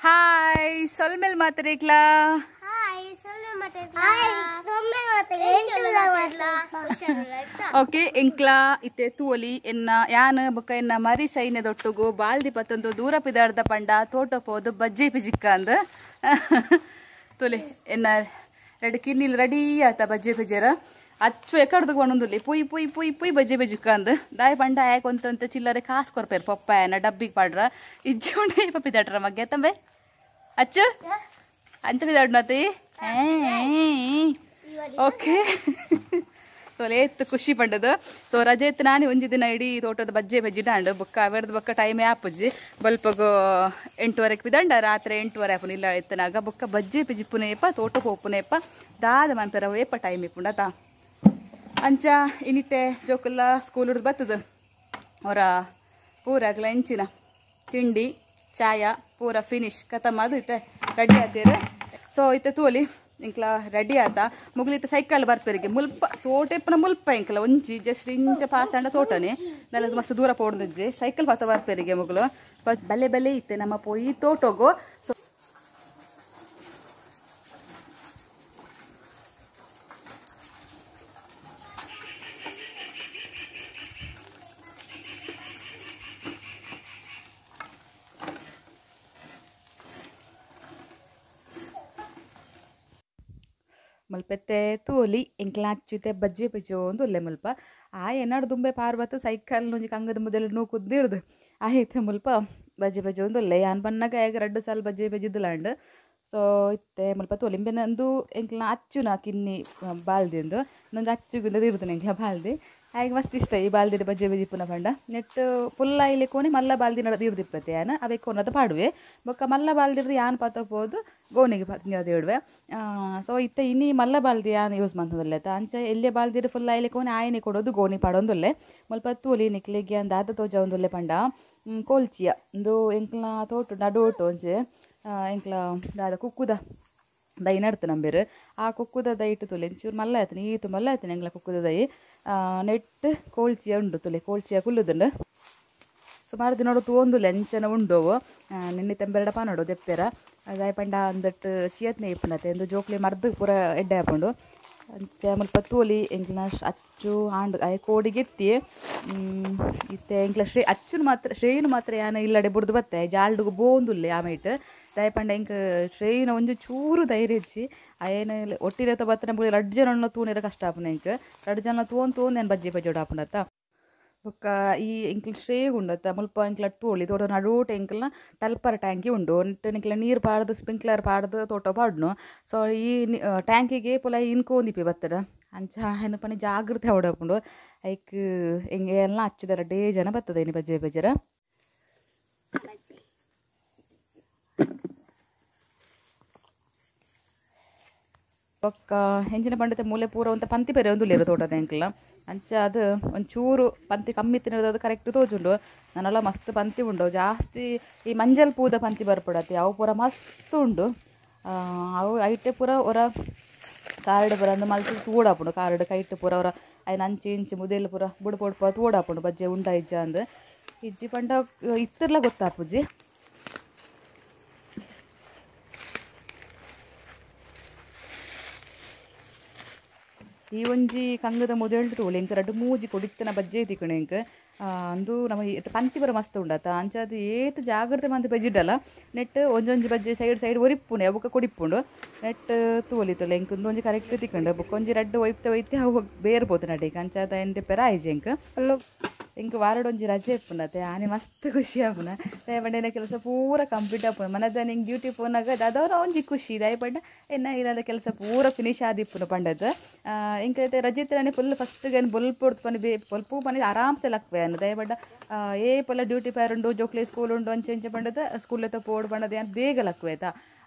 Hi ಸೊಲ್ಮೆಲ್ ಮಾತ್ರೇಕ್ಲಾ. Hi ಸೊಲ್ಮೆಲ್ ಮಾತ್ರೇಕ್ಲಾ. Hi ಸೊಲ್ಮೆಲ್ ಮಾತ್ರೇಕ್ಲಾ. Okay ಎಂಕ್ಲಾ ಇತ್ತೆ ತೂವಲಿ ಎನ್ನ ಯಾನ್ ಬೊಕ್ಕ ಎನ್ನ ಮರಿ ಸೈನ್ಯ ದೊಟ್ಟುಗು ಬಾಲ್ದಿ ಪತ್ತೊಂದು ದೂರ ಪಿದಾರ್ದ ಪಂಡ ತೋಟ ಪೋದು ಬಜ್ಜೆ ಪಿಜಿಕ್ಕ ಅಂದ್ ತೋಲೆ ಎನ್ನ ರೆಡ್ ಕಿನ್ನಿಲ್ ರೆಡಿ ಆತ ಬಜ್ಜೆ ಪಿಜರ ಅಚ್ಚು ಎಕಡ್ದು ಒಂದೊಂದುಲ್ಲಿ ಪುಯ್ ಪುಯ್ ಪುಯ್ ಪುಯ್ ಬಜ್ಜೆ ಬಜ್ಜಿಕ್ಕ ಅಂದ್ ದಾಯ ಪಂಡ ಆಯಕೊಂತಂತ ಚಿಲ್ಲರೆ ಕಾಸು ಕೊರ್ಪೇರು ಪಪ್ಪಾಯನ ಡಬ್ಬಿಗೆ ಪಾಡ್ರ ಇಜ್ಜಿ ಉಂಡೆ ಪಪ್ಪಿದಾಟ್ರ ಮಗ್ಗೆ ತಂಬೆ ಅಚ್ಚು ಅಂಚ ಪಿದಾಡ್ನತಿ. ಓಕೆ ಏತ್ ಖುಷಿ ಪಂಡದು. ಸೊ ರಜೆ ಇತ್ತು ನಾನು ಒಂಜಿ ದಿನ ಇಡೀ ತೋಟದ ಬಜ್ಜೆ ಬಜ್ಜಿ ಡಾಂಡು ಬೊಕ್ಕ ಅವೆರ್ದ ಬೊಕ್ಕ ಟೈಮೇ ಆಪುಜಿ ಬಲ್ಪಗು 8:30 ಪಿದಂಡ ರಾತ್ರಿ 8:30 ಆಪುನ ಇಲ್ಲ ಎತ್ತನಾಗ ಬೊಕ್ಕ ಬಜ್ಜೆ ಪಿಜಿಪ್ಪುನೇಪ ತೋಟ ಪೋಪುನೇಪ ದಾದ ಮನ್ಪೆರ ಏಪ ಟೈಮ್ ಇಪ್ಪುಂಡತ ಅಂಚ ಇನ್ನಿತ್ತೆ ಜೋಕುಲ್ಲ ಸ್ಕೂಲ್ ಹಿಡ್ದು ಬತ್ತದ ಅವರ ಪೂರಾಗ್ಲ ಎಂಚಿನ ತಿಂಡಿ ಚಾಯ ಪೂರ ಫಿನಿಶ್ ಕತಮ್ ಅದು ಇತ್ತೆ ರೆಡಿ ಆತೀರ. ಸೊ ಇತ್ತೆ ತೋಲಿ ಇಂಕ್ಲ ರೆಡಿ ಆತ ಮುಗುಲಿತ ಸೈಕಲ್ ಬರ್ಪೇರಿಗೆ ಮುಲ್ಪ ತೋಟೆಪ್ಪನ ಮುಲ್ಪ ಇಂಕ್ಲ ಒಂಜಿ ಜಸ್ಟ್ ಇಂಚ ಪಾಸ್ ಅಂಡ ತೋಟನೆ ನಲ್ಲದು ಮಸ್ತ್ ದೂರ ಪೋಡ್ದಿಜ್ಜಿ ಸೈಕಲ್ ಪಾತ ಬರ್ಪೇರಿಗೆ ಮುಗುಲು ಬಲೆ ಬಲೆ ಇತ್ತೆ ನಮ್ಮ ಪೋಯಿ ತೋಟೋಗು. ಸೊ ಮುಲ್ಪೆತ್ತೆ ತೋಲಿ ಎಂಕ್ಲ ಅಚ್ಚುತೆ ಬಜ್ಜೆ ಬಜ್ಜೆ ಒಂದು ಒಲ್ಲೆ ಮುಲ್ಪ ಆ ಎನ್ನಾಡು ದುಂಬೆ ಪಾರ್ವತ ಸೈಕಲ್ ಒಂಜಿ ಕಂಗದ ಮೊದಲು ನೂಕುದ್ದಿರ್ದು ಆಯ್ತು ಮುಲ್ಪ ಬಜ್ಜೆ ಬಜ್ಜೆ ಒಂದು ಒಲ್ಲೆ ಯಾನ್ ಬನ್ನಾಗ ಆಗ 2 ಸಾಲ ಬಜ್ಜೆ ಬಜ್ಜಿದ್ಲಾಂಡ್. ಸೊ ಇತ್ತೆ ಮುಲ್ಪ ತೋಲಿ ಇಂಬೆನಂದು ಎಂಕ್ಲ ಅಚ್ಚುನ ಕಿನ್ನಿ ಬಾಲ್ದಿಂದು ನಂದು ಅಚ್ಚುಗಿಂದ ಇರ್ತದೆ ಎಂಕ್ಲ ಬಾಲ್ದಿ ಆಗ ಮಸ್ತ್ ಇಷ್ಟ ಈ ಬಾಲ್ದಿನ ಬಜ್ಜೆ ಬಜ್ಜಿ ಪುನ ಪಂಡ ನೆಟ್ ಫುಲ್ ಆಯ್ಲೆ ಕೋನಿ ಮಲ್ಲ ಬಾಲ್ದಿ ನಡದಿರ್ದಿಪ್ಪತ್ತೆ ಯಾನ್ ಅವೇ ಕೋನದ ಪಾಡುವೆ ಬೊಕ್ಕ ಮಲ್ಲ ಬಾಲ್ದಿರ್ದು ಯಾನ್ ಪಾತೋದು ಗೋನಿಗೆ ಇಡುವೆ. ಸೊ ಇತ್ತೆ ಇನ್ನಿ ಮಲ್ಲ ಬಾಲ್ದಿ ಯಾನ್ ಯೂಸ್ ಮಾಡ್ತದಲ್ಲ ಅಂಚ ಎಲ್ಲೇ ಬಾಲ್ದಿರು ಫುಲ್ ಆಯ್ಲೆ ಕೋನಿ ಆಯನೆ ಕೊಡೋದು ಗೋಣಿ ಪಾಡೊಂದುಲ್ಲೆ ಮುಲ್ಪ ತೂಲಿ ನಿಕ್ಲೆಗೆ ಅಂದಾದ ತೋಜ ಒಂದುಲ್ಲೆ ಪಂಡ ಕೋಲ್ಚಿಯ ಒಂದು ಎಂಕ್ಲ ತೋಟು ನಡುಟು ಒಂಜೆ ಎಂಕ್ಲ ದಾದ ಕುಕ್ಕುದ ದೈ ನಡ್ತು ನಂಬೇರು ಆ ಕುಕ್ಕುದ ದೈ ಇಟ್ಟು ತುಲೆ ಒಂಚೂರು ಮಲ್ಲ ಆಯ್ತು ಈತು ಮಲ್ಲ ಆಯ್ತು ಎಂಗ್ಲ ಕುಕ್ಕುದ ದೈ ನೆಟ್ ಕೋಲ್ಚಿಯ ಉಂಡು ತುಲೆ ಕೋಲ್ಚಿಯ ಕುಲ್ಲುದುಂಡು ಸುಮಾರು ದಿನೋಡು ತೂವೊಂದುಲ್ಲ ಎಂಚನ ಉಂಡೋವು ನಿನ್ನೆ ತೆಂಬೆರಡ ಪಾನೋಡು ದೆಪ್ಪೆರ ದಾಯ ಪಂಡ ಅಂದಟ್ಟು ಚಿಯತ್ನೆ ಇಪ್ಪುನತೆ ಎಂದು ಜೋಕ್ಲಿ ಮರ್ದು ಪೂರ ಎಡ್ಡೆ ಆಪುಂಡು ಅಂಚ ಮುಲ್ಪ ತೋಲಿ ಎಂಕ್ಲ ಅಚ್ಚು ಆಂಡ್ ಆಯ್ ಕೋಡಿಗೆತ್ತಿ ಇತ್ತೆ ಎಂಕ್ಲ ಶ್ರೇ ಅಚ್ಚುನು ಮಾತ್ರ ಶ್ರೇಯುನು ಮಾತ್ರ ಯಾನ ಇಲ್ಲಡೆ ಬುಡ್ದು ಬತ್ತೆ ಜಾಲ್ಡುಗು ಬೋಂದುಲ್ಲೆ ಆಮೇಟ್ ದಾಯ ಪಂಡ ಎಂಕ್ ಶ್ರೇಯುನ ಒಂಜಿ ಚೂರು ಧೈರ್ಯ ಇಜ್ಜಿ ಅಯನ ಒಟ್ಟಿರತ ಬತ್ತನ ಬುಡಿ ರಡ್ಡು ಜನ ತೂನಿರ ಕಷ್ಟ ಆಪುನ ಎಂಕ್ 2 ಜನ ತೂವೊಂದು ತೂವೊಂದು ನಾನು ಬಜ್ಜೆ ಬಜ್ಜೋಡು ಆಪುನತ್ತ ಬೊಕ್ಕ ಈ ಎಂಕ್ಲ ಶ್ರೇಯಗ್ ಉಂಡತ್ತ ಮುಲ್ಪ ಎಂಕ್ಲ ತೋಳಿ ತೋಟ ನಡುಟು ಎಂಕ್ಲನ ಟಲ್ಪರ್ ಟ್ಯಾಂಕಿ ಉಂಡು ಎಂಕ್ಲ ನೀರು ಪಾಡ್ದು ಸ್ಪ್ರಿಂಕ್ಲರ್ ಪಾಡ್ದು ತೋಟ ಪಾಡ್ನು. ಸೊ ಈ ಟ್ಯಾಂಕಿಗೆ ಪುಲ ಇನ್ಕೋಂದಿಪ್ಪಿ ಬತ್ತದ ಅಂಚ ಏನು ಪನಿ ಜಾಗೃತೆ ಹೊಡಪುಂಡು ಐಕ್ ಎಂಗೆ ಎಲ್ಲ ಹಚ್ಚಿದಾರ ಡೇ ಜನ ಬರ್ತದೆ ಇನ್ನು ಬಜ್ಜೆ ಬಜ್ಜರ. ಬೊಕ್ಕ ಹೆಂಚಿನ ಪಂಡತೆ ಮೂಲೆ ಪೂರ ಒಂತ ಪಂತಿ ಬೇರೆ ಒಂದು ಉಲ್ಲೇರು ತೋಟದ ಎಂಕ್ಲ ಅಂಚ ಅದು ಒಂಚೂರು ಪಂತಿ ಕಮ್ಮಿ ತಿನ್ನೋದು ಅದು ಕರೆಕ್ಟ್ ತೋಜುಂಡು ನಾನೆಲ್ಲ ಮಸ್ತ್ ಪಂತಿ ಉಂಡು ಜಾಸ್ತಿ ಈ ಮಂಜಲ್ ಪೂದ ಪಂತಿ ಬರ್ಪಡತ್ತೆ ಅವು ಪೂರ ಮಸ್ತ್ ಉಂಡು ಅವು ಐಟೆ ಪೂರ ಹೊರ ಕಾರ್ಡ್ ಪೂರ ಅಂದು ಮಲ್ತು ತೂಡಾಪುಂಡು ಕಾರ್ಡ್ ಕೈಟ್ ಪೂರ ಅವರ ಐನ ಅಂಚೆ ಇಂಚೆ ಮುದೆಲ್ ಪೂರ ಬುಡು ಪೊಡ್ಪ ತೂಡಾಪುಂಡು ಬಜ್ಜೆ ಉಂಡ ಇಜ್ಜ ಅಂದು ಇಜ್ಜಿ ಪಂಡ ಇತ್ತಿರ್ಲ ಗೊತ್ತಾಪುಜ್ಜಿ. ಈ ಒಂಜಿ ಕಂಗದ ಮುದೆಲ್ಡು ತೋಲಿ ಎಂಕ್ ರಡ್ಡು ಮೂಜಿ ಕೊಡಿತ್ತನ ಬಜ್ಜೆ ತಿಕ್ಕಣೆ ಎಂಕ್ ಅಂದು ನಮ್ಮ ಪಂತಿ ಬರ ಮಸ್ತ್ ಉಂಡತ ಅಂಚ ಅದು ಏತ್ ಜಾಗ್ರತೆ ಮಂತ್ ಬಜ್ಜಿಡಲ್ಲ ನೆಟ್ ಒಂಜೊಂಜಿ ಬಜ್ಜೆ ಸೈಡ್ ಸೈಡ್ ಒರಿಪ್ಪುಂಡು ಅವು ಬೊಕ್ಕ ಕೊಡಿಪ್ಪುಂಡು ನೆಟ್ ತೋಲಿ ತೋಲಿ ಎಂಕ್ ಒಂಜಿ ಕರೆಕ್ಟ್ ತಿಕ್ಕಂಡು ಬೊಕ್ಕ ಒಂಜಿ ರಡ್ಡು ಒಯ್ತೆ ಒಯ್ತೆ ಅವು ಬೇರೆ ಪೋತು ನಡೀಕ್ ಅಂಚ ಅದು ಎಂತೆ ಪೆರ ಆಯ್ಜಿ ಎಂಕ್ ಎಂಕ್ ವಾರಡೊಂಜಿ ರಜೆ ಇಪ್ಪುಂಡತೆ ಆನೆ ಮಸ್ತ್ ಖುಷಿ ಆಪುನ ದಯಪಂಡ ಕೆಲಸ ಪೂರ ಕಂಪ್ಲೀಟ್ ಆಪುನ ಮನದ ನಿಂಗೆ ಡ್ಯೂಟಿ ಪೋನಾಗ ದಾದವರ ಒಂಜಿ ಖುಷಿ ದಯಪಂಡ ಎನ್ನ ಇಲ್ಲದ ಕೆಲಸ ಪೂರ ಫಿನಿಶ್ ಆದಿಪ್ಪುನ ಪಂಡದ ಎಂಕೈತೆ ರಜೆ ಇತ್ತನೇ ಫುಲ್ ಫಸ್ಟ್ಗೆ ಏನು ಬೊಲ್ಪ ಹೊಡ್ತು ಪನಿ ಬೇ ಬೊಲ್ಪು ಪನಿ ಆರಾಮ್ಸೆ ಲಕ್ವೆ ಅನ್ನ ದಯಪಂಡ ಏ ಪೊಲ ಡ್ಯೂಟಿ ಪೇರುಂಡು ಜೋಕ್ಲಿ ಸ್ಕೂಲ್ ಉಂಡು ಅಂಚೆ ಇಂಚೆ ಪಂಡದ ಸ್ಕೂಲ್ ಪೋಡು ಪಂಡದ ಏನು ಬೇಗ ಲಕ್ವೆ ಆಯ್ತಾ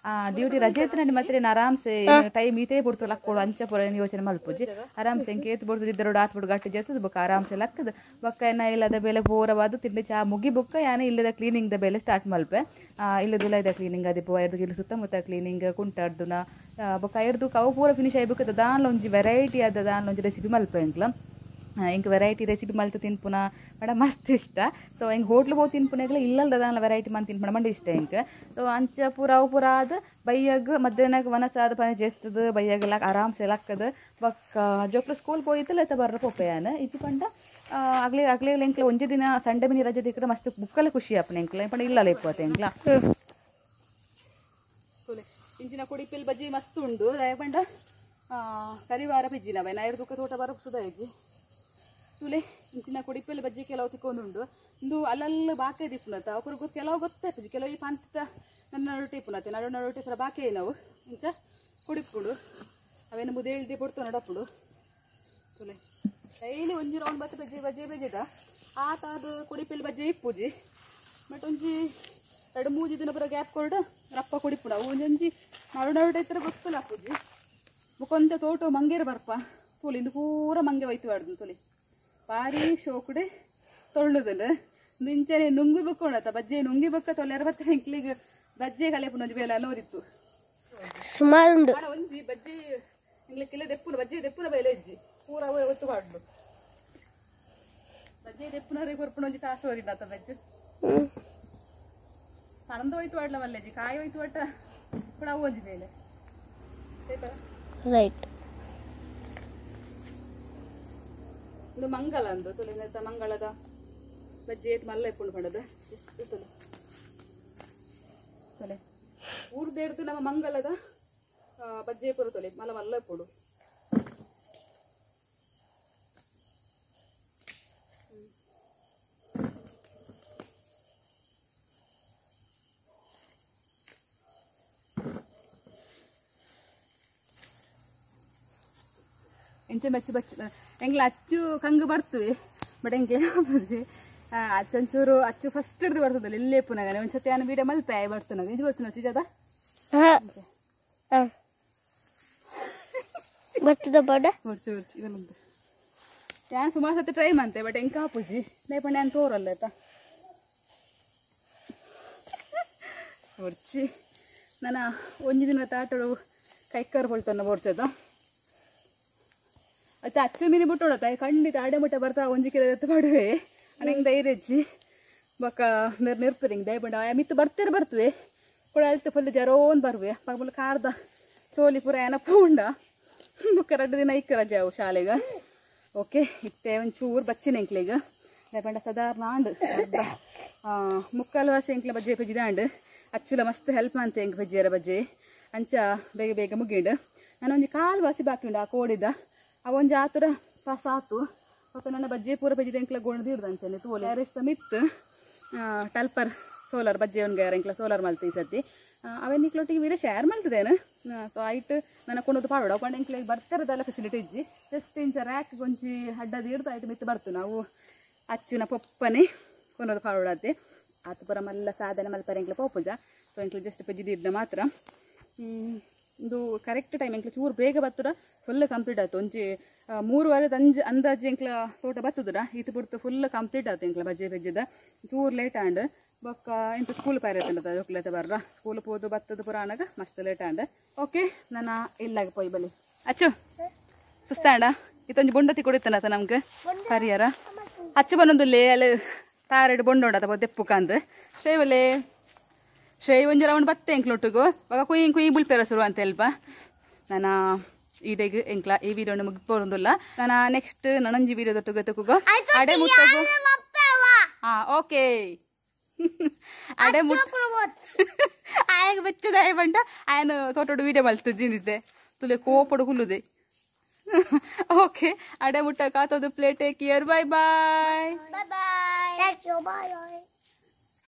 ಡ್ಯೂಟಿ ರಜೆ ಇತ್ತು ಮಾತ್ರ ಆರಾಮ್ಸೆ ಟೈಮ್ ಈತೇ ಬುಡ್ತು ಲಕ್ಕೋಡು ಅಂಚ ಪೂರ ಯೋಚನೆ ಮಲ್ಪುಜಿ ಆರಾಮ್ಸೆ ಎಂಕೆ ಏತ್ ಬುಡ್ತು ಇದ್ದರೋಡು ಆತ್ಬಿಡು ಗಟ್ಟಿ ಜೇತದ ಬೊಕ್ಕ ಆರಾಮ್ಸೆ ಲಕ್ಕದ ಬೊಕ್ಕ ಏನ ಇಲ್ಲದ ಬೇಲೆ ಪೂರವಾದ ತಿಂಡಿ ಚಾ ಮುಗಿ ಬೊಕ್ಕ ಯಾನ ಇಲ್ಲದ ಕ್ಲೀನಿಂಗ್ the ಬೇಲೆ ಸ್ಟಾರ್ಟ್ ಮಲ್ಪೆ ಇಲ್ಲದುಲ್ಲ ಇದೆ ಕ್ಲೀನಿಂಗ್ ಅದಿಪ್ಪು ಐರ್ದು ಇಲ್ಲಿ ಸುತ್ತಮುತ್ತ ಕ್ಲೀನಿಂಗ್ ಕುಂಟಾಡ್ದುನ ಬೊಕ್ಕ ಐರ್ದು ಕವು ಪೂರ ಫಿನಿಶ್ ಆಯ್ಬೇಕು ದಾನ್ಲ ಒಂಜಿ ವೆರೈಟಿ ಆದ ದಾನ್ಲ ಒಂಜಿ ರೆಸಿಪಿ ಮಲ್ಪೆ ಎಂಕ್ಲ. ಇಂಕ್ ವೆರೈಟಿ ರೆಸಿಪಿ ಮಲ್ತು ತಿನ್ಪುನ ಬಡ ಮಸ್ತ್ ಇಷ್ಟ. ಸೊ ಹಿಂಗೆ ಹೋಟ್ಲು ಹೋಗಿ ತಿನ್ಪುನಾಗಲ ಇಲ್ಲಲ್ದ ವೆರೈಟಿ ಮಂತ್ ತಿನ್ಪುನ ಮಂಡ ಇಷ್ಟ ಇಂಕ್. ಸೊ ಅಂಚ ಪೂರ ಅವು ಪೂರ ಆದ್ ಬೈಯಾಗ ಮಧ್ಯಾಹ್ನಕ್ಕೆ ವನಸಾದ ಪನೆ ಜೆತ್ತದ ಬೈಯಾಗ ಆರಾಮ್ಸೆ ಲಕ್ಕದ ಬಕ್ಕ ಜೋಕ್ಲು ಸ್ಕೂಲ್ ಪೋಯಿತ್ತು ಲೇತ ಬರ್ರ ಪೋಪೆಯಾನ ಇಜ್ಜಿ ಪಂಡ ಅಗ್ಲೇ ಅಗ್ಲೇ ಎಂಕ್ಲ ಒಂಜಿ ದಿನ ಸಂಡೆ ಮಿನಿ ರಜೆ ದಿಕ್ಕಡ ಮಸ್ತ್ ಬುಕ್ಕಲ್ಲ ಖುಷಿ ಆಪುನ ಎಂಕ್ಲ ಪಂಡ ಇಲ್ಲಲ್ಲ ಇಪ್ಪತ್ತೆ ಎಂಕ್ಲ. ಇಂಚಿನ ಕೊಡಿಪಿಲ್ ಬಜ್ಜಿ ಮಸ್ತ್ ಉಂಡು ಪಂಡ ಕರಿವಾರ ಬಜ್ಜಿನ ಬೈ ನಾಯರ್ ದುಃಖ ತೋಟ ಬರ ಸುಧಾ ಇಜ್ಜಿ ತುಲೆ ಇಂಚಿನ ಕೊಡಿಪಲ್ಲಿ ಬಜ್ಜಿ ಕೆಲವು ತಿಕ್ಕೊಂದುಂಡು ಇಂದು ಅಲ್ಲಲ್ಲ ಬಾಕಿ ದಿಪ್ಪುನತ್ತ ಅವ್ರಿಗೆ ಕೆಲವು ಗೊತ್ತಾಯ್ತು ಕೆಲವು ಈ ಪಂತ ನನ್ನ ನಡುಟೆ ಇಪ್ಪುನತ್ತೆ ನಡು ನಡುಟೆ ಪೂರ ಬಾಕಿ ನಾವು ಇಂಚ ಕೊಡಿಪ್ಪುಡು ಅವೇನು ಮುದೇಳ್ದಿ ಪೊಡ್ತು ನಡಪ್ಪುಡು ತುಲೆ ಡೈಲಿ ಒಂಜಿ ರೌಂಡ್ ಬತ್ತ ಬಜ್ಜಿ ಬಜ್ಜಿ ಬಜ್ಜಿದ ಆತ ಅದು ಕೊಡಿಪಲ್ಲಿ ಬಜ್ಜಿ ಇಪ್ಪುಜಿ ಬಟ್ ಒಂಜಿ ಎರಡು ಮೂಜಿ ದಿನ ಪೂರ ಗ್ಯಾಪ್ ಕೊರಡು ರಪ್ಪ ಕೊಡಿಪ್ಪುಡು ಅವು ಒಂಜೊಂಜಿ ನಡು ನಡುಟೆ ಇತ್ತರ ಗೊತ್ತಲ್ಲ ಪೂಜಿ ಬುಕೊಂತ ತೋಟ ಮಂಗೇರು ಬರ್ಪ ತುಲಿ ಇಂದು ಪೂರ ಮಂಗೆ ಒಯ್ತು ಆಡ್ದು ತುಲಿ ಭಾರಿ ಶೋಕುಡೆ ತೊಳ್ಳುದಲ್ಲ ನಿಂಚನೆ ನುಂಗಿ ಬಕ್ಕೊಂಡತ್ತ ಬಜ್ಜೆ ನುಂಗಿ ಬಕ್ಕ ತೊಳ್ಯಾರ ಬತ್ತ ಎಂಕ್ಲಿಗೆ ಬಜ್ಜೆ ಕಲೆಪುನ ಬೇಲೆ ಅಲ್ಲೋರಿತ್ತು ಸುಮಾರು ಒಂಜಿ ಬಜ್ಜೆ ಎಂಗ್ಲಿಕ್ಕಿಲ್ಲ ದೆಪ್ಪುನ ಬಜ್ಜೆ ದೆಪ್ಪುನ ಬೇಲೆ ಇಜ್ಜಿ ಪೂರ ಅವು ಒತ್ತು ಪಾಡ್ಲು ಬಜ್ಜೆ ದೆಪ್ಪುನ ಕೊರ್ಪುನ ಒಂಜಿ ಕಾಸು ಓರಿನಾತ ಬಜ್ಜೆ ಪಣಂದ ಹೋಯ್ತು ಆಡ್ಲ ಮಲ್ಲೆಜ್ಜಿ ಕಾಯಿ ಹೋಯ್ತು ಒಟ್ಟ ಕೂಡ ಅವು ಒಂಜಿ ಬೇಲೆ ರೈಟ್. ಇದು ಮಂಗಳ ಅಂದು ತುಲೆ ಮಂಗಳದ ಬಜ್ಜಿ ಏತ್ ಮಲ್ಲ ಇಪ್ಪುಂಡು ಪಂಡದ ಎಷ್ಟು ತುಲೆ ತೊಲೆ ಊರ್ದೇಡ್ದು ನಮ್ಮ ಮಂಗಳದ ಬಜ್ಜೆ ಪೂರ ತೊಲೆ ಮಲ್ಲ ಮಲ್ಲ ಇಪ್ಪುಡು. ಎಂಚ ಮೆಚ್ಚು ಬಚ್ಚ ಎಂಗ್ಲ ಅಚ್ಚು ಕಂಗು ಬರ್ತವೆ ಬಟ್ ಎಂಗ್ಲೆ ಅಚ್ಚೊಂಚೂರು ಅಚ್ಚು ಫಸ್ಟ್ ಹಿಡ್ದು ಬರ್ತದಲ್ಲ ಇಲ್ಲೇ ಪುನಃ ಒಂದ್ಸತಿ ನಾನು ವೀಡಿಯೋ ಮಲ್ಪೆ ಬರ್ತನಾಗ ಇದು ಬರ್ತನ ಅಚ್ಚು ಜಾದ ಬರ್ತದ ಬಡ ಬರ್ಚು ಬರ್ಚು ಇದನ್ನೊಂದು ಯಾನ್ ಸುಮಾರು ಸತಿ ಟ್ರೈ ಮಾಡ್ತೆ ಬಟ್ ಎಂಕ ಪೂಜಿ ನೇಪಂಡೆ ನಾನು ತೋರಲ್ಲ ಆಯ್ತಾ ಬರ್ಚಿ ನನ್ನ ಒಂಜಿ ದಿನ ತಾಟೋಡು ಕೈಕಾರು ಬೊಳ್ತನ್ನ ಬೋರ್ಚದ ಅತ್ತ ಅಚ್ಚು ಮೀನು ಬಿಟ್ಟೋಡತ್ತ ಖಂಡಿತ ಆಡೆ ಮುಟ್ಟ ಬರ್ತಾ ಒಂಜಿ ಕಿಲೋ ಎತ್ತು ಮಾಡುವೆ ಅಣ್ಣ ಧೈರ್ಯಜ್ಜಿ ಬೊಕ್ಕ ಮೇರ್ ನೆರ್ಪುರಿ ಹಿಂಗೆ ದಯಬಂಡ ಮಿತ್ತು ಬರ್ತೀರ ಬರ್ತವೆ ಕೂಡ ಅಲ್ತು ಫುಲ್ ಜರೋನ್ ಬರುವೆ ಪಕ್ಕ ಕಾರ್ದ ಚೋಲಿ ಪೂರ ಏನಪ್ಪ ಉಂಡ ಬೊಕ್ಕ 2 ದಿನ ಇಕ್ಕ ರಜೆ ಅವು ಶಾಲೆಗೆ. ಓಕೆ ಇತ್ತೆ ಒಂಚೂರು ಬಚ್ಚಿನ ಎಂಕ್ಲೆಗ ದಯಬಂಡ ಸಾಧಾರಣ ಆಂಡ್ ಅರ್ಧ ಮುಕ್ಕಾಲು ವಾಸಿ ಎಂಕ್ಲೆ ಬಜ್ಜೆ ಪೆಜ್ಜಿದಾಂಡ್ ಅಚ್ಚುಲ ಮಸ್ತ್ ಹೆಲ್ಪ್ ಅಂತ ಎಂಕ್ ಬಜ್ಜಿಯರ ಬಜ್ಜೆ ಅಂಚ ಬೇಗ ಬೇಗ ಮುಗಿಂಡು ನಾನು ಒಂಜಿ ಕಾಲು ವಾಸಿ ಬಾಕಿ ಉಂಡು ಆ ಕೋಡಿದ ಅವೊಂಜಿ ಆತುರ ಪಾಸ್ ಆತು ಮತ್ತು ನನ್ನ ಬಜ್ಜೆ ಪೂರ ಬಜ್ಜಿದ ಎಂಕ್ಲ ಗೊಂಡು ದಿಡ್ದು ಅಂಚನೆ ತೋಲೆ ಅರೆಸ್ತ ಮಿತ್ತು ಟಲ್ಪರ್ ಸೋಲಾರ್ ಬಜ್ಜೆ ಒಂದು ಎಂಕ್ಲ ಸೋಲಾರ್ ಮಲ್ತು ಈ ಸತಿ ಅವೇನು ನಿಕ್ಲೊಟ್ಟಿಗೆ ವೀಡಿಯೋ ಶೇರ್ ಮಲ್ತದೇನು. ಸೊ ಆಯ್ತು ನನ್ನ ಕೊಂಡೋದು ಪಾಡೋಡು ಅವು ಎಂಕ್ಲ ಬರ್ತಿರೋದೆಲ್ಲ ಫೆಸಿಲಿಟಿ ಇಜ್ಜಿ ಜಸ್ಟ್ ಇಂಚ ರ್ಯಾಕ್ ಗೊಂಚಿ ಅಡ್ಡದು ಹಿಡ್ದು ಆಯ್ತು ಮಿತ್ತು ಬರ್ತು ನಾವು ಅಚ್ಚುನ ಪೊಪ್ಪನೆ ಕೊನೋದು ಪಾಡೋಡತ್ತೆ ಆತು ಪೂರ ಮಲ್ಲ ಸಾಧನೆ ಮಲ್ಪರೆ ಎಂಕ್ಲ ಪೋಪುಜ. ಸೊ ಎಂಕ್ಲ ಜಸ್ಟ್ ಪೆಜ್ಜಿದಿಡ್ನ ಮಾತ್ರ ಇದು ಕರೆಕ್ಟ್ ಟೈಮ್ ಎಂಕ್ಲ ಚೂರು ಬೇಗ ಬತ್ತುರ ಫುಲ್ ಕಂಪ್ಲೀಟ್ ಆಯ್ತು ಒಂಜಿ 3:15 ಅಂದಾಜು ಎಂಕ್ಲ ತೋಟ ಬತ್ತುದುರ ಇತ್ತು ಬಿಡ್ತು ಫುಲ್ ಕಂಪ್ಲೀಟ್ ಆಯ್ತು ಎಂಕ್ಲ ಬಜ್ಜೆ ಬಜ್ಜಿದ ಚೂರು ಲೇಟ್ ಆಂಡ್ ಬೊಕ್ಕ ಇಂತ ಸ್ಕೂಲ್ ಪೈರತ್ತಂಡ ಜೋಕ್ಲತೆ ಬರ್ರ ಸ್ಕೂಲ್ ಪೋದು ಬತ್ತದ ಪುರ ಆನಾಗ ಮಸ್ತ್ ಲೇಟ್ ಆಂಡ್. ಓಕೆ ನನ್ನ ಇಲ್ಲಾಗ ಪೋಯ್ ಬಲಿ ಅಚ್ಚು ಸುಸ್ತಾಂಡ ಇತ್ತೊಂಜಿ ಬೊಂಡತಿ ಕೊಡಿತ್ತನತ ನಮ್ಗೆ ಹರಿಯರ ಅಚ್ಚು ಬನ್ನೊಂದುಲ್ಲೇ ಅಲ್ಲಿ ತಾರೆಡು ಬೊಂಡೋಂಡತ ದೆಪ್ಪು ಕಂದು ಶ್ರೇವಲೆ ಶ್ರೇಯ್ ಒಂಜಿ ರೌಂಡ್ ಬತ್ತೆ ಎಂಕ್ಲೊಟ್ಟಿಗು ಬೊಕ ಕುಯ್ ಕುಯ್ ಬುಲ್ಪೆರ ಶುರು ಅಂತ ಎಲ್ಪ ನನ್ನ ಈಡೆಗ್ ಎಂಕ್ಲ ಈ ವೀಡಿಯೋನ ಮುಗಿಪೋರೊಂದುಲ್ಲ ನಾನು ನೆಕ್ಸ್ಟ್ ನನೊಂಜಿ ವೀಡಿಯೋ ದೊಟ್ಟುಗ ತುಕುಗೋ ಅಡೆ ಮುಟ್ಟಗು. ಹಾ ಓಕೆ ಅಡೆ ಮುಟ್ಟ ಆಯಗ ಬೆಚ್ಚದ ಬಂಡ ಆಯನ ತೋಟೋಡು ವೀಡಿಯೋ ಮಲ್ತು ಜಿಂದಿದ್ದೆ ತುಲೆ ಕೋಪಡು ಕುಲ್ಲುದೆ. ಓಕೆ ಅಡೆ ಮುಟ್ಟ ಕಾತೋದು plate take care bye bye bye bye.